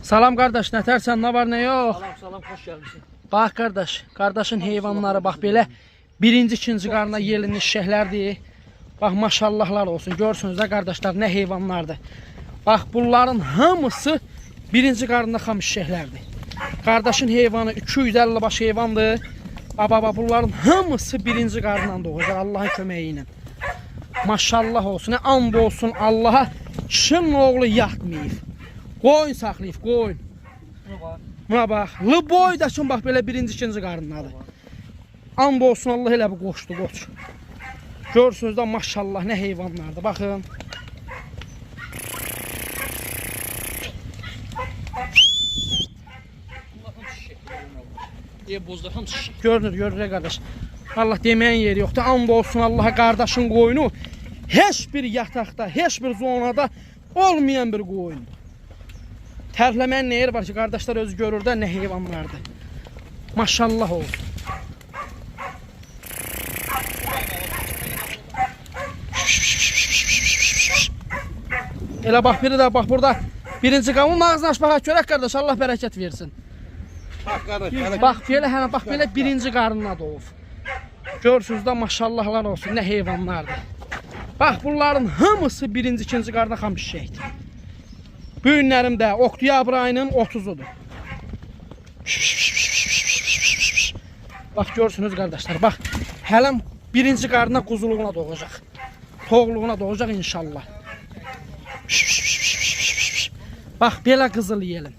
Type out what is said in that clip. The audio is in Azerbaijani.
Salam qardaş, nətərsən, nə var, nə yox? Salam salam, xoş gəlmisin. Bax qardaş, qardaşın heyvanları bax belə birinci, ikinci qarına yelinli şişəklərdir. Bax maşallahlar olsun. Görürsünüz də qardaşlar nə heyvanlardır. Bax bunların hamısı birinci qarında xam şişəklərdir. Qardaşın heyvanı 250 baş heyvandır. Bax bax bunların hamısı birinci qarından doğacaq Allahın köməyi ilə. Maşallah olsun, and olsun Allaha. Kişinin oğlu yatmayıb. Qoyun saxlayıb, qoyun. Buna bax. Buna bax. Lıboy da bax belə birinci, ikinci qarındadır. And olsun Allah elə bu qoçdu, qoç. Görürsünüz də maşallah nə heyvanlardır. Baxın. Bunlar hamısı şişəkdir. Bozlar hamısı şişək. Görünür, görünür qardaş. Allah deməyin yeri yoxdur. And olsun Allaha qardaşın qoyunu heç bir yataqda, heç bir zonada olmayan bir qoyundur. Tərləməyin nə yeri var ki, qardaşlar özü görür də nə heyvanlardır. Maşallah olsun. Elə bax biri də bax burada birinci qavun ağzını aç baxaq görək qardaş Allah bərəkət versin. Bax qardaş, hələ Bax belə hə bax belə birinci qarnına doğub. Görürsünüz də maşallahlar olsun nə heyvanlardır. Bax bunların hamısı birinci, ikinci qarna xam şişəkdir. Bu günlərim də oktyabr ayının 30-udur. Bax görürsünüz qardaşlar, bax hələm birinci qarna quzuluğuna doğacaq. Toğluğuna doğacaq inşallah. Bax belə qızıl yelin.